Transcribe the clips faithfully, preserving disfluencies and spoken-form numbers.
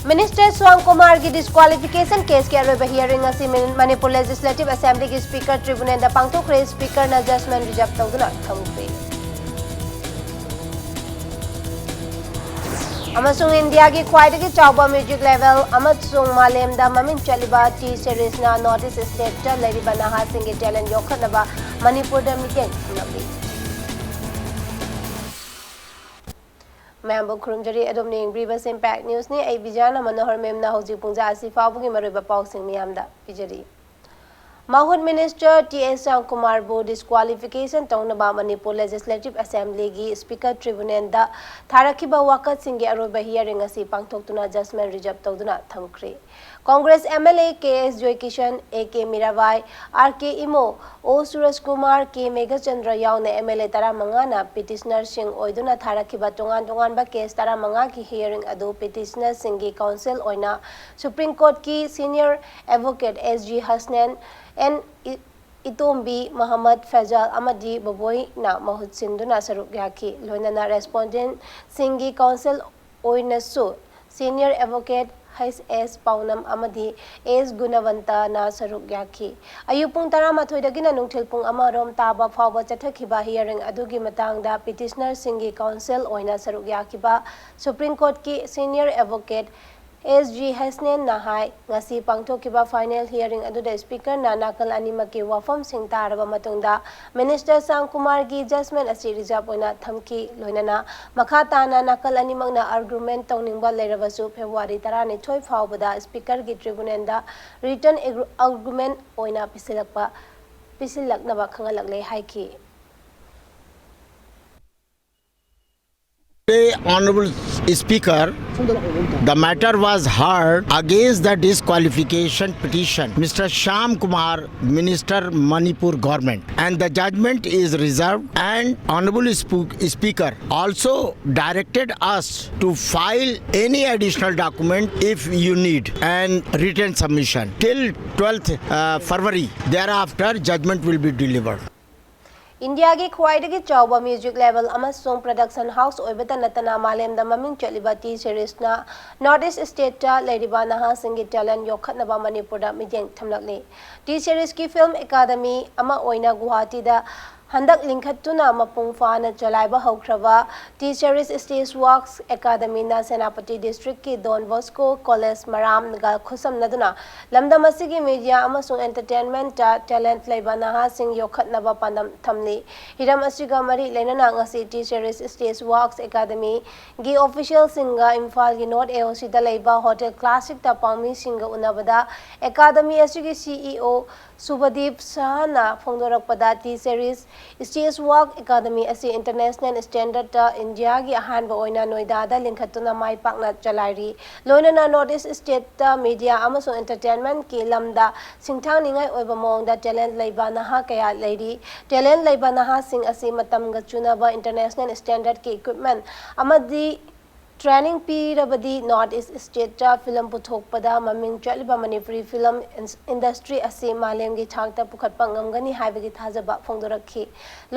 Minister Shyam ꯀꯨꯃꯥꯔꯒꯤ disqualification case ꯀꯤ ꯑꯔꯣꯏꯕ hearing ꯑꯁꯤ ꯃꯅꯤꯄꯨꯔ Legislative Assembly ꯒꯤ Speaker Tribunal ꯗ ꯄꯥꯡꯊꯣꯛꯈ꯭ꯔꯦ꯫ Speaker ꯅ judgment reserve ꯇꯧꯗꯨꯅ ꯊꯝꯈ꯭ꯔꯦ꯫ ꯑꯃꯁꯨꯡ ꯏꯟꯗꯤꯌꯥꯒꯤ ꯈ꯭ꯋꯥꯏꯗꯒꯤ ꯆꯥꯎꯕ music label ꯑꯃꯁꯨꯡ ꯃꯥꯂꯦꯝꯗ ꯃꯃꯤꯡ ꯆꯠꯂꯤꯕ T Series ꯅ North East State ꯇ ꯂꯩꯔꯤꯕ ꯅꯍꯥꯁꯤꯡꯒꯤ talent ꯌꯣꯛꯈꯠꯅꯕ ꯃꯅꯤꯄꯨꯔꯗ ꯃꯤꯠꯌꯦꯡ ꯊꯝꯂꯤ꯫ ꯃꯌꯥꯝꯕꯨ ꯈꯨꯔꯨꯝꯖꯔꯤ꯫ ꯑꯗꯣꯝꯅ ꯌꯦꯡꯕꯤꯔꯤꯕꯁꯤ Impact News ꯅꯤ꯫ ꯑꯩ ꯕꯤꯖꯥꯅ ꯃꯅꯣꯍꯔ ꯃꯦꯝꯅ ꯍꯧꯖꯤꯛ ꯄꯨꯡꯖꯥ ꯑꯁꯤ ꯐꯥꯎꯕꯒꯤ ꯃꯔꯨꯑꯣꯏꯕ ꯄꯥꯎꯁꯤꯡ ꯃꯤꯌꯥꯝꯗ ꯄꯤꯖꯔꯤ꯫ ꯃꯍꯨꯠ Minister T S Shyam ꯀꯨꯃꯥꯔꯕꯨ disqualification ꯇꯧꯅꯕ ꯃꯅꯤꯄꯨꯔ Legislative Assembly ꯒꯤ Speaker Tribunal ꯗ ꯊꯥꯔꯛꯈꯤꯕ ꯋꯥꯀꯠꯁꯤꯡꯒꯤ ꯑꯔꯣꯏꯕ hearing ꯑꯁꯤ ꯄꯥꯡꯊꯣꯛꯇꯨꯅ judgment reserve ꯇꯧꯗꯨꯅ ꯊꯝꯈ꯭ꯔꯦ꯫ Congress M L A K S Joykishan, A K Mirabai, R K Imo, O ꯁꯨꯔꯖꯀꯨꯃꯥꯔ, K Meghachandra ꯌꯥꯎꯅ M L A ꯇꯔꯥꯃꯉꯥꯅ petitioner ꯁꯤꯡ ꯑꯣꯏꯗꯨꯅ ꯊꯥꯔꯛꯈꯤꯕ ꯇꯣꯉꯥꯟ ꯇꯣꯉꯥꯟꯕ case ꯇꯔꯥꯃꯉꯥꯒꯤ hearing ꯑꯗꯨ petitioner ꯁꯤꯡꯒꯤ counsel ꯑꯣꯏꯅ Supreme Court ꯀꯤ senior advocate S G ꯍꯁꯅꯦꯟ, N E-, ꯏꯇꯣꯝꯕꯤ, ꯃꯍꯃꯗ ꯐꯦꯖꯥꯜ ꯑꯃꯗꯤ ꯕꯣꯕꯣꯏꯅ ꯃꯍꯨꯠ ꯁꯤꯟꯗꯨꯅ ꯁꯔꯨꯛ ꯌꯥꯈꯤ꯫ ꯂꯣꯏꯅꯅ respondent ꯁꯤꯡꯒꯤ counsel ꯑꯣꯏꯅꯁꯨ senior advocate H S ꯄꯥꯎꯅꯝ ꯑꯃꯗꯤ S ꯒꯨꯅꯋꯟꯇꯅ ꯁꯔꯨꯛ ꯌꯥꯈꯤ꯫ ꯑꯌꯨꯛ ꯄꯨꯡ ꯇꯔꯥꯃꯥꯊꯣꯏꯗꯒꯤꯅ ꯅꯨꯡꯊꯤꯜ ꯄꯨꯡ ꯑꯃ ꯔꯣꯝ ꯇꯥꯕ ꯐꯥꯎꯕ ꯆꯠꯊꯈꯤꯕ hearing ꯑꯗꯨꯒꯤ ꯃꯇꯥꯡꯗ petitioner ꯁꯤꯡꯒꯤ counsel ꯑꯣꯏꯅ ꯁꯔꯨꯛ ꯌꯥꯈꯤꯕ Supreme Court ꯀꯤ senior advocate S G ꯍꯁꯅꯦꯟꯅ ꯍꯥꯏ, ꯉꯁꯤ ꯄꯥꯡꯊꯣꯛꯈꯤꯕ final hearing ꯑꯗꯨꯗ Speaker ꯅ ꯅꯥꯀꯜ ꯑꯅꯤꯃꯛꯀꯤ ꯋꯥꯐꯝꯁꯤꯡ ꯇꯥꯔꯕ ꯃꯇꯨꯡꯗ Minister ꯁ꯭ꯌꯥꯝ ꯀꯨꯃꯥꯔꯒꯤ judgment ꯑꯁꯤ reserve ꯑꯣꯏꯅ ꯊꯝꯈꯤ꯫ ꯂꯣꯏꯅꯅ ꯃꯈꯥ ꯇꯥꯅ ꯅꯥꯀꯜ ꯑꯅꯤꯃꯛꯅ argument ꯇꯧꯅꯤꯡꯕ ꯂꯩꯔꯕꯁꯨ February ꯇꯔꯥꯅꯤꯊꯣꯏ ꯐꯥꯎꯕꯗ Speaker ꯒꯤ tribunal ꯗ written argument ꯑꯣꯏꯅ ꯄꯤꯁꯤꯜꯂꯛꯄ, ꯄꯤꯁꯤꯜꯂꯛꯅꯕ ꯈꯪꯍꯜꯂꯛꯂꯦ ꯍꯥꯏꯈꯤ꯫ Honorable Speaker, the matter was heard against the disqualification petition, Mister Shyam Kumar, Minister Manipur Government, and the judgment is reserved. And Honorable Sp- Speaker also directed us to file any additional document if you need and written submission till twelfth uh, February. Thereafter, judgment will be delivered. ꯏꯟꯗꯤꯌꯥꯒꯤ ꯈ꯭ꯋꯥꯏꯗꯒꯤ ꯆꯥꯎꯕ music ꯂꯦꯕꯦꯜ ꯑꯃꯁꯨꯡ production house ꯑꯣꯏꯕꯇ ꯅꯠꯇꯅ ꯃꯥꯂꯦꯝꯗ ꯃꯃꯤꯡ ꯆꯠꯂꯤꯕ T ꯁꯤꯔꯤꯁꯅ north east ꯁ꯭ꯇꯦꯠꯇ ꯂꯩꯔꯤꯕ ꯅꯍꯥꯁꯤꯡꯒꯤ ꯇꯦꯂꯦꯟꯠ ꯌꯣꯛꯈꯠꯅꯕ ꯃꯅꯤꯄꯨꯔꯗ ꯃꯤꯠꯌꯦꯡ ꯊꯝꯂꯛꯂꯤ꯫ ꯇꯤ ꯁꯤꯔꯤꯁꯀꯤ ꯐꯤꯜꯝ ꯑꯦꯀꯥꯗꯃꯤ ꯑꯃ ꯑꯣꯏꯅ ꯒꯨꯋꯥꯍꯥꯇꯤꯗ ꯍꯟꯗꯛ ꯂꯤꯡꯈꯠꯇꯨꯅ ꯃꯄꯨꯡ ꯐꯥꯅ ꯆꯂꯥꯏꯕ ꯍꯧꯈ꯭ꯔꯕ ꯇꯤ ꯁꯤꯔꯤꯁ ꯁ꯭ꯇꯦꯖ ꯋꯥꯔꯛꯁ ꯑꯦꯀꯥꯗꯃꯤꯅ ꯁꯦꯅꯥꯄꯇꯤ ꯗꯤꯁꯇ꯭ꯔꯤꯛꯀꯤ ꯗꯣꯟ ꯕꯣꯁꯀꯣ ꯀꯣꯂꯦꯖ ꯃꯔꯥꯝꯒ ꯈꯨꯠꯁꯝꯅꯗꯨꯅ ꯂꯝꯗꯝ ꯑꯁꯤꯒꯤ ꯃꯤꯗꯤꯌꯥ ꯑꯃꯁꯨꯡ ꯑꯦꯟꯇꯔꯇꯦꯟꯃꯦꯟꯠꯇ ꯇꯦꯂꯦꯟꯠ ꯂꯩꯕ ꯅꯍꯥꯁꯤꯡ ꯌꯣꯛꯈꯠꯅꯕ ꯄꯥꯟꯗꯝ ꯊꯝꯂꯤ꯫ ꯍꯤꯔꯝ ꯑꯁꯤꯒ ꯃꯔꯤ ꯂꯩꯅꯅ ꯉꯁꯤ ꯇꯤ ꯁꯤꯔꯤꯁ ꯁ꯭ꯇꯦꯖ ꯋꯥꯔꯛꯁ ꯑꯦꯀꯥꯗꯃꯤꯒꯤ ꯑꯣꯐꯤꯁꯤꯌꯦꯜꯁꯤꯡꯒ ꯏꯝꯐꯥꯜꯒꯤ ꯅꯣꯔꯠ ꯑꯦ ꯑꯣ ꯁꯤꯗ ꯂꯩꯕ ꯍꯣꯇꯦꯜ ꯀ꯭ꯂꯥꯁꯤꯛꯇ ꯄꯥꯎꯃꯤꯁꯤꯡꯒ ꯎꯅꯕꯗ ꯑꯦꯀꯥꯗꯃꯤ ꯑꯁꯤꯒꯤ ꯁꯤ ꯏ ꯑꯣ ꯁꯨꯚꯗꯤꯞ ꯁꯍꯥꯅ ꯐꯣꯡꯗꯣꯔꯛꯄꯗ T series stage work academy ꯑꯁꯤ ꯏꯟꯇꯔꯅꯦꯁꯅꯦꯜ ꯁ꯭ꯇꯦꯟꯗꯔꯠꯇ ꯏꯟꯗꯤꯌꯥꯒꯤ ꯑꯍꯥꯟꯕ ꯑꯣꯏꯅ ꯅꯣꯏꯗꯥꯗ ꯂꯤꯡꯈꯠꯇꯨꯅ ꯃꯥꯏ ꯄꯥꯛꯅ ꯆꯂꯥꯏꯔꯤ꯫ ꯂꯣꯏꯅꯅ ꯅꯣꯔꯠ ꯏꯁ ꯁ꯭ꯇꯦꯠꯇ ꯃꯤꯗꯤꯌꯥ ꯑꯃꯁꯨꯡ ꯑꯦꯟꯇꯔꯇꯦꯟꯃꯦꯟꯠꯀꯤ ꯂꯝꯗ ꯁꯤꯡꯊꯥꯡꯅꯤꯡꯉꯥꯏ ꯑꯣꯏꯕ ꯃꯑꯣꯡꯗ ꯇꯦꯂꯦꯟꯠ ꯂꯩꯕ ꯅꯍꯥ ꯀꯌꯥ ꯂꯩꯔꯤ꯫ ꯇꯦꯂꯦꯟꯠ ꯂꯩꯕ ꯅꯍꯥꯁꯤꯡ ꯑꯁꯤ ꯃꯇꯝꯒ ꯆꯨꯅꯕ ꯏꯟꯇꯔꯅꯦꯁꯅꯦꯜ ꯁ꯭ꯇꯦꯟꯗꯔꯠꯀꯤ ꯏꯀ꯭ꯋꯤꯞꯃꯦꯟꯠ ꯑꯃꯗꯤ ꯇ꯭ꯔꯦꯅꯤꯡ ꯄꯤꯔꯕꯗꯤ ꯅꯣꯔꯠ ꯏꯁ ꯁ꯭ꯇꯦꯠꯇ ꯐꯤꯂꯝ ꯄꯨꯊꯣꯛꯄꯗ ꯃꯃꯤꯡ ꯆꯠꯂꯤꯕ ꯃꯅꯤꯄꯨꯔꯤ ꯐꯤꯂꯝ ꯏꯟ-, ꯏꯟꯗꯁꯇ꯭ꯔꯤ ꯑꯁꯤ ꯃꯥꯂꯦꯝꯒꯤ ꯊꯥꯛꯇ ꯄꯨꯈꯠꯄ ꯉꯝꯒꯅꯤ ꯍꯥꯏꯕꯒꯤ ꯊꯥꯖꯕ ꯐꯣꯡꯗꯣꯔꯛꯈꯤ꯫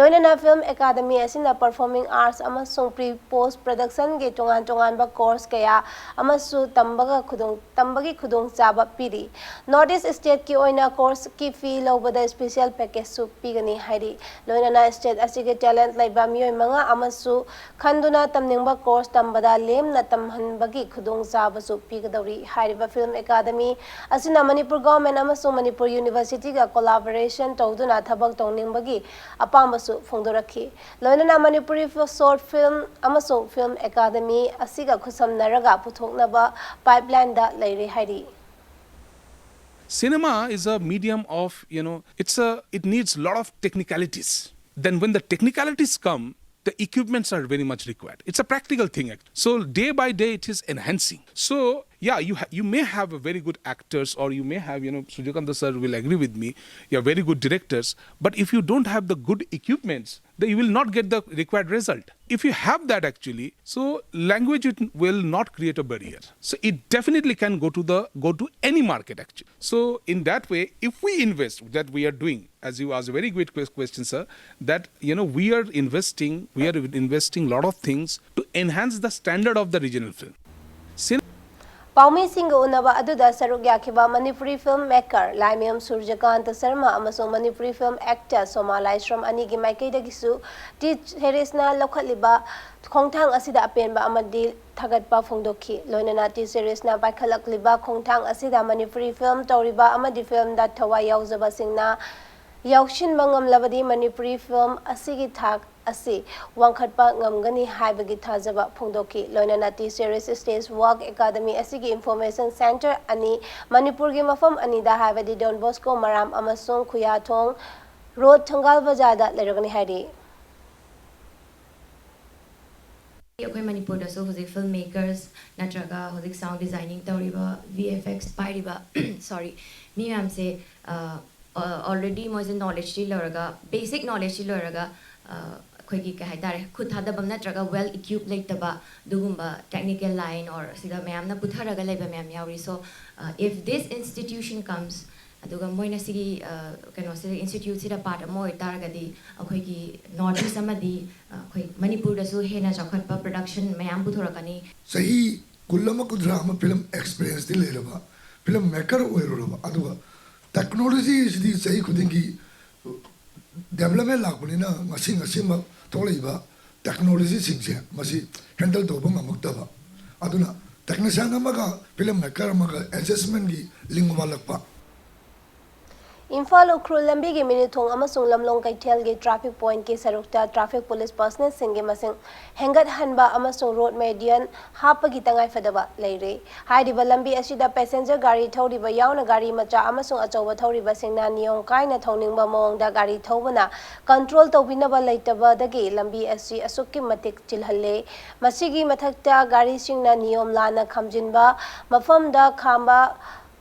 ꯂꯣꯏꯅꯅ ꯐꯤꯂꯝ ꯑꯦꯀꯥꯗꯃꯤ ꯑꯁꯤꯅ ꯄꯔꯐꯣꯔꯃꯤꯡ ꯑꯥꯔꯠꯁ ꯑꯃꯁꯨꯡ ꯄ꯭ꯔꯤ ꯄꯣꯁ ꯄ꯭ꯔꯗꯛꯁꯟꯒꯤ ꯇꯣꯉꯥꯟ ꯇꯣꯉꯥꯟꯕ ꯀꯣꯔꯁ ꯀꯌꯥ ꯑꯃꯁꯨ ꯇꯝꯕꯒ ꯈꯨꯗꯣꯡ-, ꯇꯝꯕꯒꯤ ꯈꯨꯗꯣꯡꯆꯥꯕ ꯄꯤꯔꯤ꯫ ꯅꯣꯔꯠ ꯏꯁ ꯁ꯭ꯇꯦꯠꯀꯤ ꯑꯣꯏꯅ ꯀꯣꯔꯁꯀꯤ ꯐꯤ ꯂꯧꯕꯗ ꯁ꯭ꯄꯦꯁꯤꯌꯦꯜ ꯄꯦꯀꯦꯖꯁꯨ ꯄꯤꯒꯅꯤ ꯍꯥꯏꯔꯤ꯫ ꯂꯣꯏꯅꯅ ꯁ꯭ꯇꯦꯠ ꯑꯁꯤꯒꯤ ꯇꯦꯂꯦꯟꯠ ꯂꯩꯕ ꯃꯤꯑꯣꯏ ꯃꯉꯥ ꯑꯃꯁꯨ ꯈꯟꯗꯨꯅ ꯇꯝꯅꯤꯡꯕ ꯀꯣꯔꯁ ꯇꯝꯕꯗ ꯂꯦꯝꯅ ꯇꯝꯍꯟꯕꯒꯤ ꯈꯨꯗꯣꯡꯆꯥꯕꯁꯨ ꯄꯤꯒꯗꯧꯔꯤ꯫ ꯍꯥꯏꯔꯤꯕ ꯐꯤꯂꯝ ꯑꯦꯀꯥꯗꯃꯤ ꯑꯁꯤꯅ ꯃꯅꯤꯄꯨꯔ ꯒꯣꯔꯃꯦꯟꯠ ꯑꯃꯁꯨꯡ ꯃꯅꯤꯄꯨꯔ ꯌꯨꯅꯤꯚꯔꯁꯤꯇꯤꯒ ꯀꯣꯂꯥꯕꯣꯔꯦꯁꯟ ꯇꯧꯗꯨꯅ ꯊꯕꯛ ꯇꯧꯅꯤꯡꯕꯒꯤ ꯑꯄꯥꯝꯕꯁꯨ ꯐꯣꯡꯗꯣꯔꯛꯈꯤ꯫ ꯂꯣꯏꯅꯅ ꯃꯅꯤꯄꯨꯔꯤ ꯐꯤ-, ꯁꯣꯔꯠ ꯐꯤꯂꯝ ꯑꯃꯁꯨꯡ ꯐꯤꯂꯝ ꯑꯦꯀꯥꯗꯃꯤ ꯑꯁꯤꯒ ꯈꯨꯠꯁꯝꯅꯔꯒ ꯄꯨꯊꯣꯛꯅꯕ ꯄꯥꯏꯞꯂꯥꯏꯟꯗ ꯂꯩꯔꯦ ꯍꯥꯏꯔꯤ꯫ Cinema is a medium of, you know, it's a, it needs lot of technicalities. Then when the technicalities come, the equipments are very much required. It's a practical thing. Act-, so day by day it is enhancing. So Yeah, you ha- you may have a very good actors, or you may have, you know, Surjakanta sir will agree with me, you're very good directors, but if you don't have the good equipments, then you will not get the required result. If you have that, actually, so language, it will not create a barrier. So it definitely can go to the go to any market, actually. So in that way, if we invest, that we are doing, as you asked a very great ques- question, sir, that, you know, we are investing, we are investing a lot of things to enhance the standard of the regional film. Cin- ꯄꯥꯎꯃꯤꯁꯤꯡꯒ ꯎꯅꯕ ꯑꯗꯨꯗ ꯁꯔꯨꯛ ꯌꯥꯈꯤꯕ Manipuri film maker Laimayum ꯁꯨꯔꯖꯀꯥꯟꯇ ꯁꯔꯃ ꯑꯃꯁꯨꯡ Manipuri film actor ꯁꯣꯃꯥ ꯂꯥꯏꯁ꯭ꯔꯝ ꯑꯅꯤꯒꯤ ꯃꯥꯏꯀꯩꯗꯒꯤꯁꯨ T ꯁꯦꯔꯤꯁꯅ ꯂꯧꯈꯠꯂꯤꯕ ꯈꯣꯡꯊꯥꯡ ꯑꯁꯤꯗ ꯑꯄꯦꯟꯕ ꯑꯃꯗꯤ ꯊꯥꯒꯠꯄ ꯐꯣꯡꯗꯣꯛꯈꯤ꯫ ꯂꯣꯏꯅꯅ ꯇꯤ ꯁꯦꯔꯤꯁꯅ ꯄꯥꯏꯈꯠꯂꯛꯂꯤꯕ ꯈꯣꯡꯊꯥꯡ ꯑꯁꯤꯗ ꯃꯅꯤꯄꯨꯔꯤ ꯐꯤꯜꯝ ꯇꯧꯔꯤꯕ ꯑꯃꯗꯤ ꯐꯤꯜꯝꯗ ꯊꯋꯥꯏ ꯌꯥꯎꯖꯕꯁꯤꯡꯅ ꯌꯥꯎꯁꯤꯟꯕ ꯉꯝꯂꯕꯗꯤ ꯃꯅꯤꯄꯨꯔꯤ ꯐꯤꯜꯝ ꯑꯁꯤꯒꯤ ꯊꯥꯛ ꯑꯁꯤ ꯋꯥꯡꯈꯠꯄ ꯉꯝꯒꯅꯤ ꯍꯥꯏꯕꯒꯤ ꯊꯥꯖꯕ ꯐꯣꯡꯗꯣꯛꯈꯤ꯫ ꯂꯣꯏꯅꯅ ꯇꯤ ꯁꯦꯔꯤꯁ ꯁ꯭ꯇꯦꯖ ꯋꯥꯛ ꯑꯦꯀꯥꯗꯃꯤ ꯑꯁꯤꯒꯤ ꯏꯟꯐꯣꯔꯃꯦꯁꯟ ꯁꯦꯟꯇꯔ ꯑꯅꯤ ꯃꯅꯤꯄꯨꯔꯒꯤ ꯃꯐꯝ ꯑꯅꯤꯗ, ꯍꯥꯏꯕꯗꯤ ꯗꯣꯟ ꯕꯣꯁꯀꯣ ꯃꯔꯥꯝ ꯑꯃꯁꯨꯡ ꯈꯨꯌꯥꯊꯣꯡ ꯔꯣꯗ, ꯊꯪꯒꯥꯜ ꯕꯖꯥꯔꯗ ꯂꯩꯔꯒꯅꯤ ꯍꯥꯏꯔꯤ꯫ ꯑꯩꯈꯣꯏ ꯃꯅꯤꯄꯨꯔꯗꯁꯨ ꯍꯧꯖꯤꯛ ꯐꯤꯜꯝ ꯃꯦꯀꯔꯁ ꯅꯠꯇ꯭ꯔꯒ ꯍꯧꯖꯤꯛ ꯁꯥꯎꯟ ꯗꯤꯖꯥꯏꯅꯤꯡ ꯇꯧꯔꯤꯕ, ꯚꯤ ꯑꯦꯐ ꯑꯦꯛꯁ ꯄꯥꯏꯔꯤꯕ, ꯁꯣꯔꯤ, ꯃꯤ ꯃꯌꯥꯝꯁꯦ ꯑꯣꯜꯔꯦꯗꯤ ꯃꯣꯏꯁꯦ ꯅꯣꯂꯦꯖꯇꯤ ꯂꯣꯏꯔꯒ, ꯕꯦꯁꯤꯛ ꯅꯣꯂꯦꯖꯇꯤ ꯂꯣꯏꯔꯒ, ꯑꯩꯈꯣꯏꯒꯤ ꯀꯩ ꯍꯥꯏꯇꯥꯔꯦ, ꯈꯨꯠ ꯊꯥꯗꯐꯝ ꯅꯠꯇ꯭ꯔꯒ ꯋꯦꯜ ꯏꯀ꯭ꯌꯨꯞ ꯂꯩꯇꯕ, ꯑꯗꯨꯒꯨꯝꯕ ꯇꯦꯛꯅꯤꯀꯦꯜ ꯂꯥꯏꯟ ꯑꯣꯔ ꯁꯤꯗ ꯃꯌꯥꯝꯅ ꯄꯨꯊꯔꯒ ꯂꯩꯕ ꯃꯌꯥꯝ ꯌꯥꯎꯔꯤ꯫ So if this institution comes, ꯑꯗꯨꯒ ꯃꯣꯏꯅ ꯁꯤꯒꯤ ꯀꯩꯅꯣꯁꯤꯗ, ꯏꯟꯁꯇꯤꯇ꯭ꯌꯨꯠꯁꯤꯗ ꯄꯥꯔꯠ ꯑꯃ ꯑꯣꯏꯇꯥꯔꯒꯗꯤ, ꯑꯩꯈꯣꯏꯒꯤ ꯅꯣꯔꯠ ꯏꯁ ꯑꯃꯗꯤ ꯑꯩꯈꯣꯏ ꯃꯅꯤꯄꯨꯔꯗꯁꯨ ꯍꯦꯟꯅ ꯆꯥꯎꯈꯠꯄ ꯄ꯭ꯔꯗꯛꯁꯟ ꯃꯌꯥꯝ ꯄꯨꯊꯣꯔꯛꯀꯅꯤ꯫ ꯆꯍꯤ ꯀꯨꯟ ꯑꯃ, ꯀꯨꯟꯊ꯭ꯔꯥ ꯑꯃ ꯐꯤꯂꯝ ꯑꯦꯛꯁꯄꯤꯔꯤꯌꯦꯟꯁꯇꯤ ꯂꯩꯔꯕ, ꯐꯤꯂꯝ ꯃꯦꯀꯔ ꯑꯣꯏꯔꯨꯔꯕ, ꯑꯗꯨꯒ ꯇꯦꯛꯅꯣꯂꯣꯖꯤꯁꯤꯗꯤ ꯆꯍꯤ ꯈꯨꯗꯤꯡꯒꯤ ꯗꯦꯕꯂꯞꯃꯦꯟ ꯂꯥꯛꯄꯅꯤꯅ ꯉꯁꯤ ꯉꯁꯤꯃꯛ ꯊꯣꯛꯂꯛꯏꯕ ꯇꯦꯛꯅꯣꯂꯣꯖꯤꯁꯤꯡꯁꯦ ꯃꯁꯤ ꯍꯦꯟꯗꯜ ꯇꯧꯕ ꯉꯝꯃꯛꯇꯕ, ꯑꯗꯨꯅ ꯇꯦꯛꯅꯤꯁꯤꯌꯥꯟ ꯑꯃꯒ ꯐꯤꯂꯝ ꯃꯦꯀꯔ ꯑꯃꯒ ꯑꯦꯗꯖꯁꯃꯦꯟꯒꯤ ꯂꯤꯡ ꯋꯥꯠꯂꯛꯄ꯫ ꯏꯝꯐꯥꯜ ꯎꯈ꯭ꯔꯨꯜ ꯂꯝꯕꯤꯒꯤ ꯃꯤꯅꯨꯊꯣꯡ ꯑꯃꯁꯨꯡ ꯂꯝꯂꯣꯡ ꯀꯩꯊꯦꯜꯒꯤ traffic pointꯀꯤ ꯁꯔꯨꯛꯇ traffic police personnelꯁꯤꯡꯒꯤ ꯃꯁꯤꯡ ꯍꯦꯟꯒꯠꯍꯟꯕ ꯑꯃꯁꯨꯡ road median ꯍꯥꯞꯄꯒꯤ ꯇꯉꯥꯏꯐꯗꯕ ꯂꯩꯔꯦ꯫ ꯍꯥꯏꯔꯤꯕ ꯂꯝꯕꯤ ꯑꯁꯤꯗ passenger ꯒꯥꯔꯤ ꯊꯧꯔꯤꯕ ꯌꯥꯎꯅ ꯒꯥꯔꯤ ꯃꯆꯥ ꯑꯃꯁꯨꯡ ꯑꯆꯧꯕ ꯊꯧꯔꯤꯕꯁꯤꯡꯅ ꯅꯤꯌꯣꯝ ꯀꯥꯏꯅ ꯊꯧꯅꯤꯡꯕ ꯃꯑꯣꯡꯗ ꯒꯥꯔꯤ ꯊꯧꯕꯅ control ꯇꯧꯕꯤꯅꯕ ꯂꯩꯇꯕꯗꯒꯤ ꯂꯝꯕꯤ ꯑꯁꯤ ꯑꯁꯨꯛꯀꯤ ꯃꯇꯤꯛ ꯆꯤꯜꯍꯜꯂꯦ꯫ ꯃꯁꯤꯒꯤ ꯃꯊꯛꯇ ꯒꯥꯔꯤꯁꯤꯡꯅ ꯅꯤꯌꯣꯝ ꯂꯥꯟꯅ ꯈꯥꯝꯖꯤꯟꯕ, ꯃꯐꯝꯗ ꯈꯥꯝꯕ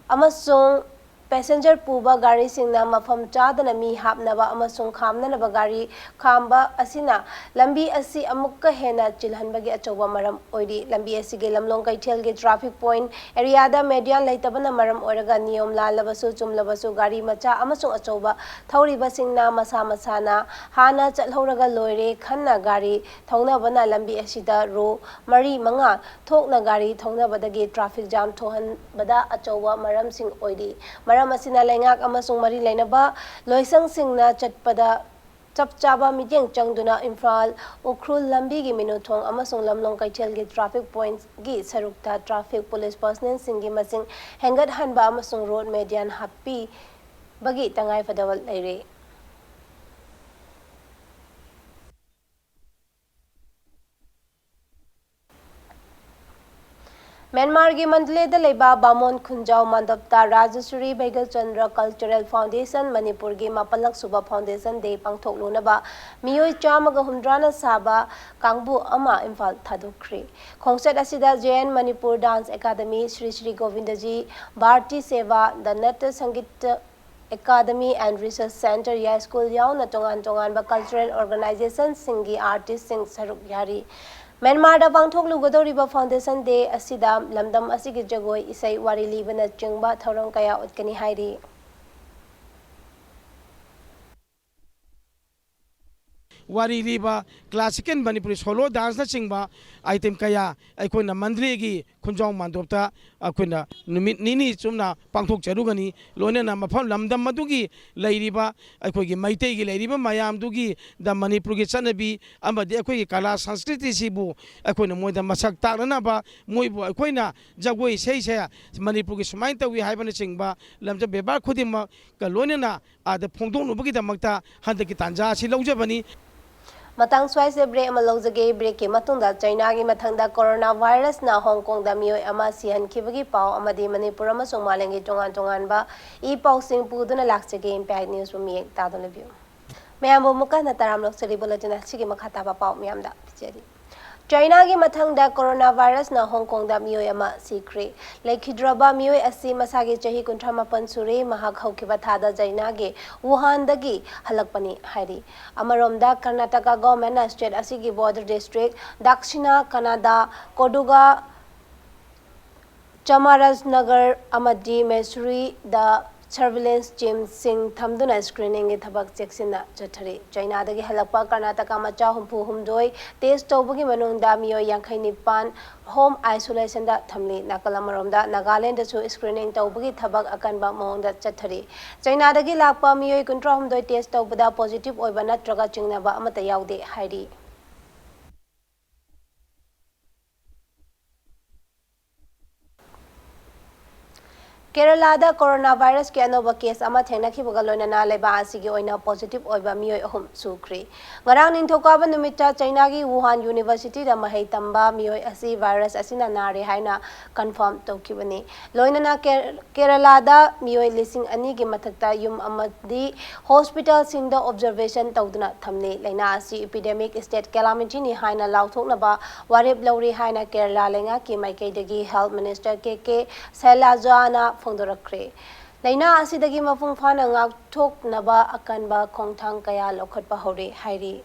ꯑꯃꯁꯨꯡ passenger ꯄꯨꯕ ꯒꯥꯔꯤꯁꯤꯡꯅ ꯃꯐꯝ ꯆꯥꯗꯅ ꯃꯤ ꯍꯥꯞꯅꯕ ꯑꯃꯁꯨꯡ ꯈꯥꯝꯅꯅꯕ ꯒꯥꯔꯤ ꯈꯥꯝꯕ ꯑꯁꯤꯅ ꯂꯝꯕꯤ ꯑꯁꯤ ꯑꯃꯨꯛꯀ ꯍꯦꯟꯅ ꯆꯤꯜꯍꯟꯕꯒꯤ ꯑꯆꯧꯕ ꯃꯔꯝ ꯑꯣꯏꯔꯤ꯫ ꯂꯝꯕꯤ ꯑꯁꯤꯒꯤ ꯂꯝꯂꯣꯡ ꯀꯩꯊꯦꯜꯒꯤ traffic point areaꯗ median ꯂꯩꯇꯕꯅ ꯃꯔꯝ ꯑꯣꯏꯔꯒ ꯅꯤꯌꯣꯝ ꯂꯥꯜꯂꯕꯁꯨ ꯆꯨꯝꯂꯕꯁꯨ ꯒꯥꯔꯤ ꯃꯆꯥ ꯑꯃꯁꯨꯡ ꯑꯆꯧꯕ ꯊꯧꯔꯤꯕꯁꯤꯡꯅ ꯃꯁꯥ ꯃꯁꯥꯅ ꯍꯥꯟꯅ ꯆꯠꯍꯧꯔꯒ ꯂꯣꯏꯔꯦ ꯈꯟꯅ ꯒꯥꯔꯤ ꯊꯧꯅꯕꯅ ꯂꯝꯕꯤ ꯑꯁꯤꯗ row ꯃꯔꯤ ꯃꯉꯥ ꯊꯣꯛꯅ ꯒꯥꯔꯤ ꯊꯧꯅꯕꯗꯒꯤ traffic jam ꯊꯣꯛꯍꯟꯕꯗ ꯑꯆꯧꯕ ꯃꯔꯝꯁꯤꯡ ꯑꯣꯏꯔꯤ꯫ ꯃꯔꯝ ꯑꯁꯤꯅ ꯂꯩꯉꯥꯛ ꯑꯃꯁꯨꯡ ꯃꯔꯤ ꯂꯩꯅꯕ ꯂꯣꯏꯁꯪꯁꯤꯡꯅ ꯆꯠꯄꯗ ꯆꯞ ꯆꯥꯕ ꯃꯤꯠꯌꯦꯡ ꯆꯪꯗꯨꯅ ꯏꯝꯐꯥꯜ ꯎꯈ꯭ꯔꯨꯜ ꯂꯝꯕꯤꯒꯤ ꯃꯤꯅꯨꯊꯣꯡ ꯑꯃꯁꯨꯡ ꯂꯝꯂꯣꯡ ꯀꯩꯊꯦꯜꯒꯤ traffic pointꯀꯤ ꯁꯔꯨꯛꯇ traffic police personnelꯁꯤꯡꯒꯤ ꯃꯁꯤꯡ ꯍꯦꯟꯒꯠꯍꯟꯕ ꯑꯃꯁꯨꯡ road median ꯍꯥꯞꯄꯤꯕꯒꯤ ꯇꯉꯥꯏꯐꯗꯕ ꯂꯩꯔꯦ꯫ ꯃ꯭ꯌꯥꯟꯃꯥꯔꯒꯤ ꯃꯟꯗꯂꯦꯗ ꯂꯩꯕ ꯕꯥꯃꯣꯟ ꯈꯨꯟꯖꯥꯎ ꯃꯟꯗꯞꯇ ꯔꯥꯖꯁ꯭ꯔꯤ ꯕꯩꯒꯜꯆꯟꯗ꯭ꯔ Cultural Foundation ꯃꯅꯤꯄꯨꯔꯒꯤ ꯃꯥꯄꯜꯂꯛ ꯁꯨꯕ Foundation Day ꯄꯥꯡꯊꯣꯛꯂꯨꯅꯕ ꯃꯤꯑꯣꯏ ꯆꯥꯝꯃꯒ ꯍꯨꯝꯗ꯭ꯔꯥꯅ ꯁꯥꯕ ꯀꯥꯡꯕꯨ ꯑꯃ ꯏꯝꯐꯥꯜ ꯊꯥꯗꯣꯛꯈ꯭ꯔꯤ꯫ ꯈꯣꯡꯆꯠ ꯑꯁꯤꯗ J N Manipur Dance Academy, Shri Shri Govindaji Bharati Seva, The Natya Sangeet Academy and Research Centre, ꯌꯥꯏꯁ꯭ꯀꯨꯜ ꯌꯥꯎꯅ ꯇꯣꯉꯥꯟ ꯇꯣꯉꯥꯟꯕ cultural organizationꯁꯤꯡꯒꯤ artistꯁꯤꯡ ꯁꯔꯨꯛ ꯌꯥꯔꯤ꯫ ꯃ꯭ꯌꯥꯟꯃꯥꯔꯗ ꯄꯥꯡꯊꯣꯛꯂꯨꯒꯗꯧꯔꯤꯕ Foundation Day ꯑꯁꯤꯗ ꯂꯝꯗꯝ ꯑꯁꯤꯒꯤ ꯖꯒꯣꯏ, ꯏꯁꯩ, ꯋꯥꯔꯤ ꯂꯤꯕꯅꯆꯤꯡꯕ ꯊꯧꯔꯝ ꯀꯌꯥ ꯎꯠꯀꯅꯤ ꯍꯥꯏꯔꯤ꯫ ꯋꯥꯔꯤ ꯂꯤꯕ, classical ꯃꯅꯤꯄꯨꯔꯤ solo danceꯅꯆꯤꯡꯕ item ꯀꯌꯥ ꯑꯩꯈꯣꯏꯅ ꯃꯟꯗꯂꯦꯒꯤ ꯈꯨꯟꯖꯥꯎ ꯃꯥꯟꯗꯣꯞꯇ ꯑꯩꯈꯣꯏꯅ ꯅꯨꯃꯤꯠ ꯅꯤꯅꯤ ꯆꯨꯞꯅ ꯄꯥꯡꯊꯣꯛꯆꯔꯨꯒꯅꯤ꯫ ꯂꯣꯏꯅꯅ ꯃꯐꯝ ꯂꯝꯗꯝ ꯑꯗꯨꯒꯤ ꯂꯩꯔꯤꯕ ꯑꯩꯈꯣꯏꯒꯤ ꯃꯩꯇꯩꯒꯤ ꯂꯩꯔꯤꯕ ꯃꯌꯥꯝꯗꯨꯒꯤꯗ ꯃꯅꯤꯄꯨꯔꯒꯤ ꯆꯠꯅꯕꯤ ꯑꯃꯗꯤ ꯑꯩꯈꯣꯏꯒꯤ ꯀꯂꯥ ꯁꯪꯁꯀ꯭ꯔꯤꯇꯤꯁꯤꯕꯨ ꯑꯩꯈꯣꯏꯅ ꯃꯣꯏꯗ ꯃꯁꯛ ꯇꯥꯛꯅꯅꯕ, ꯃꯣꯏꯕꯨ ꯑꯩꯈꯣꯏꯅ ꯖꯒꯣꯏ ꯏꯁꯩꯁꯦ ꯃꯅꯤꯄꯨꯔꯒꯤ ꯁꯨꯃꯥꯏꯅ ꯇꯧꯏ ꯍꯥꯏꯕꯅꯆꯤꯡꯕ ꯂꯝꯆꯠ ꯕꯦꯕꯥꯔ ꯈꯨꯗꯤꯡꯃꯛꯀ ꯂꯣꯏꯅꯅ ꯑꯥꯗ ꯐꯣꯡꯗꯣꯛꯅꯕꯒꯤꯗꯃꯛꯇ ꯍꯟꯗꯛꯀꯤ ꯇꯥꯟꯖꯥ ꯑꯁꯤ ꯂꯧꯖꯕꯅꯤ꯫ ꯃꯇꯥꯡ ꯁ꯭ꯋꯥꯏꯁꯦ break ꯑꯃ ꯂꯧꯖꯒꯦ꯫ Breakꯀꯤ ꯃꯇꯨꯡꯗ ꯆꯩꯅꯥꯒꯤ ꯃꯊꯪꯗ ꯀꯣꯔꯣꯅꯥ ꯚꯥꯏꯔꯁꯅ ꯍꯣꯡ ꯀꯣꯡꯗ ꯃꯤꯑꯣꯏ ꯑꯃ ꯁꯤꯍꯟꯈꯤꯕꯒꯤ ꯄꯥꯎ ꯑꯃꯗꯤ ꯃꯅꯤꯄꯨꯔ ꯑꯃꯁꯨꯡ ꯃꯥꯂꯦꯝꯒꯤ ꯇꯣꯉꯥꯟ ꯇꯣꯉꯥꯟꯕ ꯏ ꯄꯥꯎꯁꯤꯡ ꯄꯨꯗꯨꯅ ꯂꯥꯛꯆꯒꯦ꯫ Impact Newsꯄꯨ ꯃꯤꯌꯦꯡ ꯇꯥꯗꯨꯅ ꯂꯩꯕꯤꯌꯨ꯫ ꯃꯌꯥꯝꯕꯨ ꯑꯃꯨꯛꯀ ꯍꯟꯅ ꯇꯔꯥꯝꯅ ꯑꯣꯛꯆꯔꯤ꯫ Bulletin ꯑꯁꯤꯒꯤ ꯃꯈꯥ ꯇꯥꯕ ꯄꯥꯎ ꯃꯌꯥꯝꯗ ꯄꯤꯖꯔꯤ꯫ ꯆꯩꯅꯥꯒꯤ ꯃꯊꯪꯗ ꯀꯣꯔꯣꯅꯥ ꯚꯥꯏꯔꯁꯅ ꯍꯣꯡ ꯀꯣꯡꯗ ꯃꯤꯑꯣꯏ ꯑꯃ ꯁꯤꯈ꯭ꯔꯦ꯫ ꯂꯩꯈꯤꯗ꯭ꯔꯕ ꯃꯤꯑꯣꯏ ꯑꯁꯤ ꯃꯁꯥꯒꯤ ꯆꯍꯤ ꯀꯨꯟꯊ꯭ꯔꯥ ꯃꯥꯄꯟ ꯁꯨꯔꯦ꯫ ꯃꯍꯥꯛ ꯍꯧꯈꯤꯕ ꯊꯥꯗ ꯆꯩꯅꯥꯒꯤ ꯋꯨꯍꯥꯟꯗꯒꯤ ꯍꯜꯂꯛꯄꯅꯤ ꯍꯥꯏꯔꯤ꯫ ꯑꯃꯔꯣꯝꯗ, ꯀꯔꯅꯥꯇꯀꯥ governmentꯅ state ꯑꯁꯤꯒꯤ border district ꯗꯥꯛꯁꯤꯅꯥ ꯀꯅꯥꯗꯥ, ꯀꯣꯗꯨꯒꯥ, ꯆꯥꯃꯥꯔꯥꯖꯅꯒꯔ ꯑꯃꯗꯤ ꯃꯦꯁꯨꯔꯤꯗ surveillance teamꯁꯤꯡ ꯊꯝꯗꯨꯅ screeningꯒꯤ ꯊꯕꯛ ꯆꯦꯛꯁꯤꯟꯅ ꯆꯠꯊꯔꯤ꯫ ꯆꯩꯅꯥꯗꯒꯤ ꯍꯜꯂꯛꯄ ꯀꯔꯅꯥꯇꯀꯥ ꯃꯆꯥ ꯍꯨꯝꯐꯨ ꯍꯨꯝꯗꯣꯏ test ꯇꯧꯕꯒꯤ ꯃꯅꯨꯡꯗ ꯃꯤꯑꯣꯏ ꯌꯥꯡꯈꯩ ꯅꯤꯄꯥꯟ home isolationꯗ ꯊꯝꯂꯤ꯫ ꯅꯥꯀꯜ ꯑꯃꯔꯣꯝꯗ, ꯅꯥꯒꯥꯂꯦꯟꯗꯁꯨ screening ꯇꯧꯕꯒꯤ ꯊꯕꯛ ꯑꯀꯟꯕ ꯃꯑꯣꯡꯗ ꯆꯠꯊꯔꯤ꯫ ꯆꯩꯅꯥꯗꯒꯤ ꯂꯥꯛꯄ ꯃꯤꯑꯣꯏ ꯀꯨꯟꯊ꯭ꯔꯥ ꯍꯨꯝꯗꯣꯏ test ꯇꯧꯕꯗ positive ꯑꯣꯏꯕ ꯅꯠꯇ꯭ꯔꯒ ꯆꯤꯡꯅꯕ ꯑꯃꯠꯇ ꯌꯥꯎꯗꯦ ꯍꯥꯏꯔꯤ꯫ ꯀꯦꯔꯂꯥꯗ ꯀꯣꯔꯣꯅꯥ ꯚꯥꯏꯔꯁꯀꯤ ꯑꯅꯧꯕ case ꯑꯃ ꯊꯦꯡꯅꯈꯤꯕꯒ ꯂꯣꯏꯅꯅ ꯂꯩꯕꯥꯛ ꯑꯁꯤꯒꯤ ꯑꯣꯏꯅ positive ꯑꯣꯏꯕ ꯃꯤꯑꯣꯏ ꯑꯍꯨꯝ ꯁꯨꯈ꯭ꯔꯤ꯫ ꯉꯔꯥꯡ ꯅꯤꯡꯊꯧꯀꯥꯕ ꯅꯨꯃꯤꯠꯇ ꯆꯩꯅꯥꯒꯤ ꯋꯨꯍꯥꯟ universityꯗ ꯃꯍꯩ ꯇꯝꯕ ꯃꯤꯑꯣꯏ ꯑꯁꯤ virus ꯑꯁꯤꯅ ꯅꯥꯔꯦ ꯍꯥꯏꯅ confirm ꯇꯧꯈꯤꯕꯅꯤ꯫ ꯂꯣꯏꯅꯅ ꯀꯦ-, ꯀꯦꯔꯂꯥꯗ ꯃꯤꯑꯣꯏ ꯂꯤꯁꯤꯡ ꯑꯅꯤꯒꯤ ꯃꯊꯛꯇ ꯌꯨꯝ ꯑꯃꯗꯤ hospitalꯁꯤꯡꯗ observation ꯇꯧꯗꯨꯅ ꯊꯝꯂꯤ꯫ ꯂꯩꯅꯥ ꯑꯁꯤ epidemic state calamityꯅꯤ ꯍꯥꯏꯅ ꯂꯥꯎꯊꯣꯛꯅꯕ ꯋꯥꯔꯦꯞ ꯂꯧꯔꯤ ꯍꯥꯏꯅ ꯀꯦꯔꯂꯥ ꯂꯩꯉꯥꯛꯀꯤ ꯃꯥꯏꯀꯩꯗꯒꯤ health minister ꯀꯦ ꯀꯦ ꯁꯩꯂꯥꯖꯥꯅ ꯐꯣꯡꯗꯣꯔꯛꯈ꯭ꯔꯦ꯫ ꯂꯩꯅꯥ ꯑꯁꯤꯗꯒꯤ ꯃꯄꯨꯡ ꯐꯥꯅ ꯉꯥꯛꯊꯣꯛꯅꯕ ꯑꯀꯟꯕ ꯈꯣꯡꯊꯥꯡ ꯀꯌꯥ ꯂꯧꯈꯠꯄ ꯍꯧꯔꯦ ꯍꯥꯏꯔꯤ꯫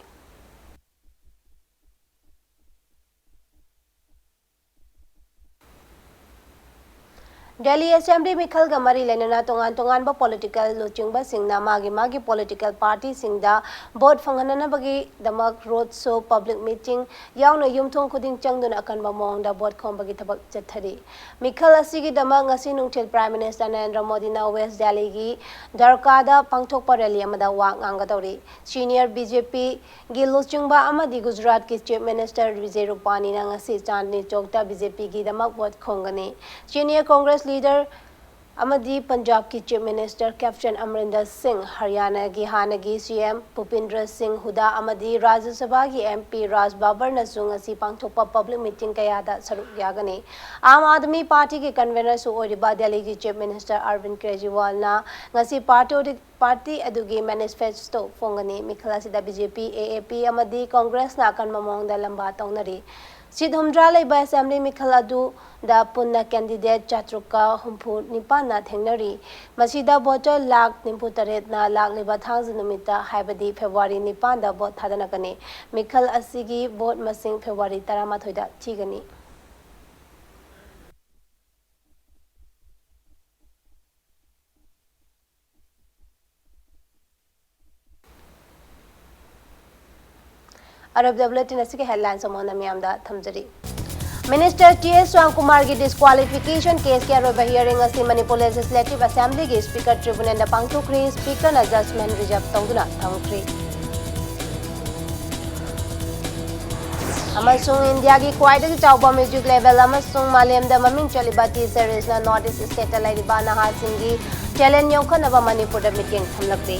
ꯗꯦꯜꯂꯤ ꯑꯦꯁꯦꯝꯕ꯭ꯂꯤ ꯃꯤꯈꯜꯒ ꯃꯔꯤ ꯂꯩꯅꯅ ꯇꯣꯉꯥꯟ ꯇꯣꯉꯥꯟꯕ ꯄꯣꯂꯤꯇꯤꯀꯦꯜ ꯂꯨꯆꯤꯡꯕꯁꯤꯡꯅ ꯃꯥꯒꯤ ꯃꯥꯒꯤ ꯄꯣꯂꯤꯇꯤꯀꯦꯜ ꯄꯥꯔꯇꯤꯁꯤꯡꯗ ꯚꯣꯠ ꯐꯪꯍꯟꯅꯅꯕꯒꯤꯗꯃꯛ ꯔꯣꯗ ꯁꯣ, ꯄꯕ꯭ꯂꯤꯛ ꯃꯤꯇꯤꯡ ꯌꯥꯎꯅ ꯌꯨꯝꯊꯣꯡ ꯈꯨꯗꯤꯡ ꯆꯪꯗꯨꯅ ꯑꯀꯟꯕ ꯃꯑꯣꯡꯗ ꯚꯣꯠ ꯈꯣꯝꯕꯒꯤ ꯊꯕꯛ ꯆꯠꯊꯔꯤ꯫ ꯃꯤꯈꯜ ꯑꯁꯤꯒꯤꯗꯃꯛ ꯉꯁꯤ ꯅꯨꯡꯊꯤꯜ ꯄ꯭ꯔꯥꯏꯝ ꯃꯤꯅꯤꯁꯇꯔ ꯅꯔꯦꯟꯗ꯭ꯔ ꯃꯣꯗꯤꯅ ꯋꯦꯁ ꯗꯦꯜꯂꯤꯒꯤ ꯗꯔꯀꯥꯗ ꯄꯥꯡꯊꯣꯛꯄ ꯔꯦꯂꯤ ꯑꯃꯗ ꯋꯥ ꯉꯥꯡꯒꯗꯧꯔꯤ꯫ ꯁꯤꯅꯤꯌꯔ ꯕꯤ ꯖꯦ ꯄꯤ ꯒꯤ ꯂꯨꯆꯤꯡꯕ ꯑꯃꯗꯤ ꯒꯨꯖꯔꯥꯠꯀꯤ ꯆꯤꯐ ꯃꯤꯅꯤꯁꯇꯔ ꯕꯤꯖꯦ ꯔꯨꯄꯥꯅꯤꯅ ꯉꯁꯤ ꯆꯥꯟꯗꯅꯤ ꯆꯧꯛꯇ ꯕꯤ ꯖꯦ ꯄꯤꯒꯤꯗꯃꯛ ꯚꯣꯠ ꯈꯣꯝꯒꯅꯤ꯫ ꯁꯤꯅꯤꯌꯔ ꯀꯣꯡꯒ꯭ꯔꯦꯁ ꯂꯤꯗꯔ ꯑꯃꯗꯤ ꯄꯟꯖꯥꯕꯀꯤ chief minister captain Amarinder Singh, ꯍꯔꯤꯌꯥꯅꯥꯒꯤ ꯍꯥꯟꯅꯒꯤ ꯁꯤ ꯑꯦꯝ ꯚꯨꯄꯤꯟꯗꯔ ꯁꯤꯡ ꯍꯨꯗꯥ ꯑꯃꯗꯤ ꯔꯥꯖ꯭ꯌ ꯁꯚꯥꯒꯤ ꯑꯦꯝ ꯄꯤ ꯔꯥꯖ ꯕꯥꯕꯔꯅꯁꯨ ꯉꯁꯤ ꯄꯥꯡꯊꯣꯛꯄ ꯄꯕ꯭ꯂꯤꯛ ꯃꯤꯇꯤꯡ ꯀꯌꯥꯗ ꯁꯔꯨꯛ ꯌꯥꯒꯅꯤ꯫ ꯑꯥꯝ ꯑꯥꯗꯃꯤ ꯄꯥꯔꯇꯤꯒꯤ ꯀꯟꯚꯦꯅꯔꯁꯨ ꯑꯣꯏꯔꯤꯕ ꯗꯦꯜꯂꯤꯒꯤ ꯆꯤꯐ ꯃꯤꯅꯤꯁꯇꯔ ꯑꯔꯕꯤꯟꯗ ꯀꯦꯖꯔꯤꯋꯥꯜꯅ ꯉꯁꯤ ꯄꯥꯔꯇꯤ ꯄꯥꯔꯇꯤ ꯑꯗꯨꯒꯤ ꯃꯦꯅꯤꯐꯦꯁꯇꯣ ꯐꯣꯡꯒꯅꯤ꯫ ꯃꯤꯈꯜ ꯑꯁꯤꯗ ꯕꯤ ꯖꯦ ꯄꯤ, ꯑꯦ ꯑꯦ ꯄꯤ ꯑꯃꯗꯤ ꯀꯣꯡꯒ꯭ꯔꯦꯁꯅ ꯑꯀꯟꯕ ꯃꯑꯣꯡꯗ ꯂꯝꯕꯥ ꯇꯧꯅꯔꯤ꯫ ꯁꯤꯠ ꯍꯨꯝꯗ꯭ꯔꯥ ꯂꯩꯕ ꯑꯦꯁꯦꯝꯕ꯭ꯂꯤ ꯃꯤꯈꯜ ꯑꯗꯨꯗ ꯄꯨꯟꯅ ꯀꯦꯟꯗꯤꯗꯦꯠ ꯆꯥꯇ꯭ꯔꯨꯛꯀ ꯍꯨꯝꯐꯨ ꯅꯤꯄꯥꯟꯅ ꯊꯦꯡꯅꯔꯤ꯫ ꯃꯁꯤꯗ ꯚꯣꯇꯔ ꯂꯥꯈ ꯅꯤꯐꯨ ꯇꯔꯦꯠꯅ ꯂꯥꯛꯂꯤꯕ ꯊꯥꯡꯖ ꯅꯨꯃꯤꯠꯇ, ꯍꯥꯏꯕꯗꯤ ꯐꯦꯕ꯭ꯔꯨꯋꯥꯔꯤ ꯅꯤꯄꯥꯟꯗ ꯚꯣꯠ ꯊꯥꯗꯅꯒꯅꯤ꯫ ꯃꯤꯈꯜ ꯑꯁꯤꯒꯤ ꯚꯣꯠ ꯃꯁꯤꯡ ꯐꯦꯕ꯭ꯔꯨꯋꯥꯔꯤ ꯇꯔꯥꯃꯥꯊꯣꯏꯗ ꯊꯤꯒꯅꯤ꯫ ꯑꯔꯣꯏꯕꯗ ꯕꯨꯂꯦꯇꯤꯟ ꯑꯁꯤꯒꯤ ꯍꯦꯗꯂꯥꯏꯟꯁ ꯑꯃꯨꯛ ꯍꯟꯅ ꯃꯤꯌꯥꯝꯗ ꯊꯝꯖꯔꯤ꯫ ꯃꯤꯅꯤꯁꯇꯔ ꯇꯤ ꯑꯦꯁ ꯁ꯭ꯌꯥꯝꯀꯨꯃꯥꯔꯒꯤ ꯗꯤꯁꯀ꯭ꯋꯥꯂꯤꯐꯤꯀꯦꯁꯟ ꯀꯦꯁꯀꯤ ꯑꯔꯣꯏꯕ ꯍꯤꯌꯔꯤꯡ ꯑꯁꯤ ꯃꯅꯤꯄꯨꯔ ꯂꯦꯖꯤꯁꯂꯦꯇꯤꯚ ꯑꯦꯁꯦꯝꯕ꯭ꯂꯤꯒꯤ ꯁ꯭ꯄꯤꯀꯔ ꯇ꯭ꯔꯤꯕꯨꯅꯦꯜꯗ ꯄꯥꯡꯊꯣꯛꯈ꯭ꯔꯤ꯫ ꯁ꯭ꯄꯤꯀꯔꯅ ꯖꯖꯃꯦꯟ ꯔꯤꯖꯔꯚ ꯇꯧꯗꯨꯅ ꯊꯝꯈ꯭ꯔꯤ꯫ ꯑꯃꯁꯨꯡ ꯏꯟꯗꯤꯌꯥꯒꯤ ꯈ꯭ꯋꯥꯏꯗꯒꯤ ꯆꯥꯎꯕ ꯃ꯭ꯌꯨꯖꯤꯛ ꯂꯦꯕꯦꯜ ꯑꯃꯁꯨꯡ ꯃꯥꯂꯦꯝꯗ ꯃꯃꯤꯡ ꯆꯠꯂꯤꯕ ꯇꯤ ꯁꯤꯔꯤꯖꯅ ꯅꯣꯔꯠ ꯏꯁ ꯁ꯭ꯇꯦꯠꯇ ꯂꯩꯔꯤꯕ ꯅꯍꯥꯁꯤꯡꯒꯤ ꯇꯦꯂꯦꯟꯠ ꯌꯣꯛꯈꯠꯅꯕ ꯃꯅꯤꯄꯨꯔꯗ ꯃꯤꯠꯌꯦꯡ ꯊꯝꯂꯛꯂꯤ꯫